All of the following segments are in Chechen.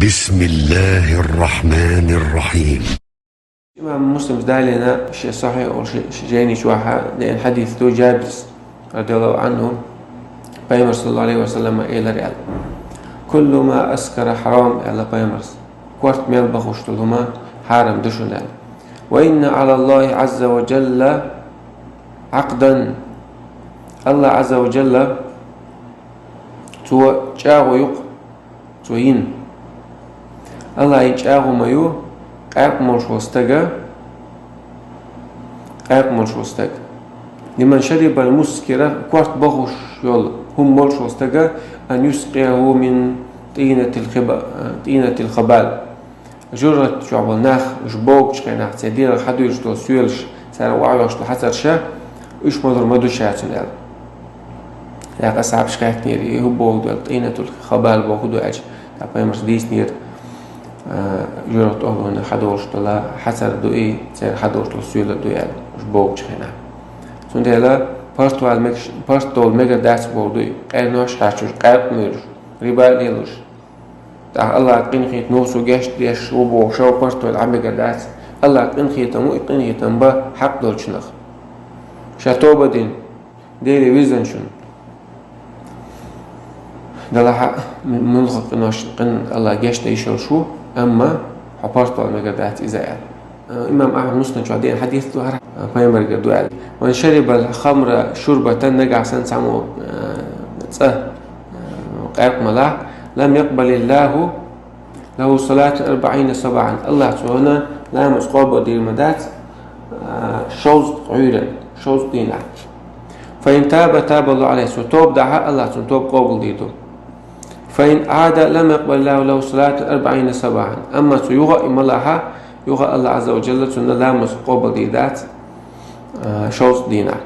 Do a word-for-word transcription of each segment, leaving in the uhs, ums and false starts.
بسم الله الرحمن الرحيم. Имам Муслима далийна шен Сахьихь олу шен, шен жайни чохь деана хьадис ду Джабирс, радияллаху Ӏанху, Пайхамар саллаллаху Ӏалайхи ва саллама элира аьлла: «Куллу ма аскара хьарам», аьлла Пайхамарс. Корта мел бахуш долу хӀума хьарам ду шуна аьлла. «Ва инна Ӏала Аллахи Ӏазза ва Джалла Ӏакъдан». Аллах Ӏазза ва Джалла, цо чӀагӀо ю-кх, цо йина. Аллах йина чӀагӀо ма ю, къаьркъа молуш волу стага, къаьркъа молуш волу стага. «Лиман шарибал мускира», корта бахуш йолу хӀума молуш волу стага, «ан юскъияху мин тӀинатил хиба-, тӀинатил хабал». ЖуьргӀат чохь болу нах, уьш богучу хенахь, церан дегӀах хьадуьйлуш долу соьлаш, цара охьавоьхуш долу хьацарш, уьш малур ма ду ша цунна аьлла. ТӀаккха асхьабаш хаьттинера, и хӀун боху ду аьлла, тӀинатул хабал боху ду аьлча, тӀаккха Пайхамарс дийцинера, а, жуьргӀат охьалонна хьадолуш долу хьацар ду и, церан хьадолуш долу соьла ду аьлла, уьш богучу хенахь. Цундела парт вала мегаш-, парт довла мегар дац боху ду и, къаьркъа нош хьаьрчуш, къаьркъа муьйлуш, риба лелуш. ТӀаккха Аллах къинхетам ву, цо гечдеш ву бохуш, парт вала Ӏан мегар дац. Аллах къинхетам ву, и къинхетам бан хьакъ долчунах. Ша тоба дина, Деле вирзина шуна. Делахь а, муьлхха къинош къин Аллах гечдан йиш йолуш ву, амма хьо парт вала мегар дац иза аьлла. Имам Ахьмад Муснад чохь деана хьадис ду хӀара, Пайхамарга ду аьлла: «Ман шарибал хамра шурбатан», нагахь санна цхьаммо, э, цӀа, э, къаьркъа малахь, «лам якъбалиллаху лаху салату арбаӀина сабахьан». Аллах цунна ламаз къобал дийр ма дац, э, шовзткъа Ӏуьйран, шовзткъа дийнахь. «Фа ин таба, таба Аллаху Ӏалайхи». Цо тоба дахь, Аллах цунна тоба къобал дийр ду. «Фа ин Ӏада, лам якъбалиллаху лаху салату арбаӀина сабахьан». Амма цо юха а и малахь, юха Аллах Ӏазза ва Джалла цунна ламаз къобал дийр дац, а, шовзткъа дийнахь.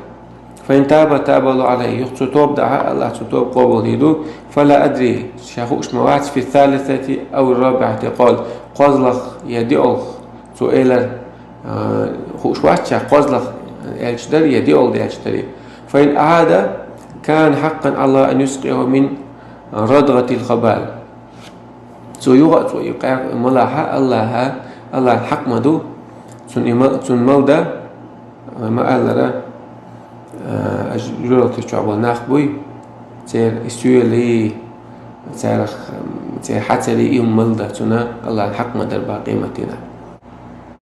«Фа ин таба, таба Аллаху Ӏалайхи». Юха цо тоба дахь, Аллах цунна тоба къобал дийр ду. «Фа ла адри», ша хууш ма вац, «фи салисати ау рабиӀати къала». КхозлагӀа я диъалгӀа цо элира, а, хууш вац ша, кхозлагӀа аьлча дара я диъалгӀа аьлча дара. «Фа ин Ӏада, кана хьакъкъан Ӏаллахи ан юскъияху мин радгӀатил хабал». Цо юха а цо и къаьркъа малахь, Аллаха, Аллахна хьакъ ма ду, цунна и ма-, цунна мала дан, ма-аллара, а, жуьргӀаташ чохь болу нах буй, церан и соьлий, царах, церан хьацарий и хӀума мала дан цунна, Аллахна хьакъ ма дара бан къематдийнахь.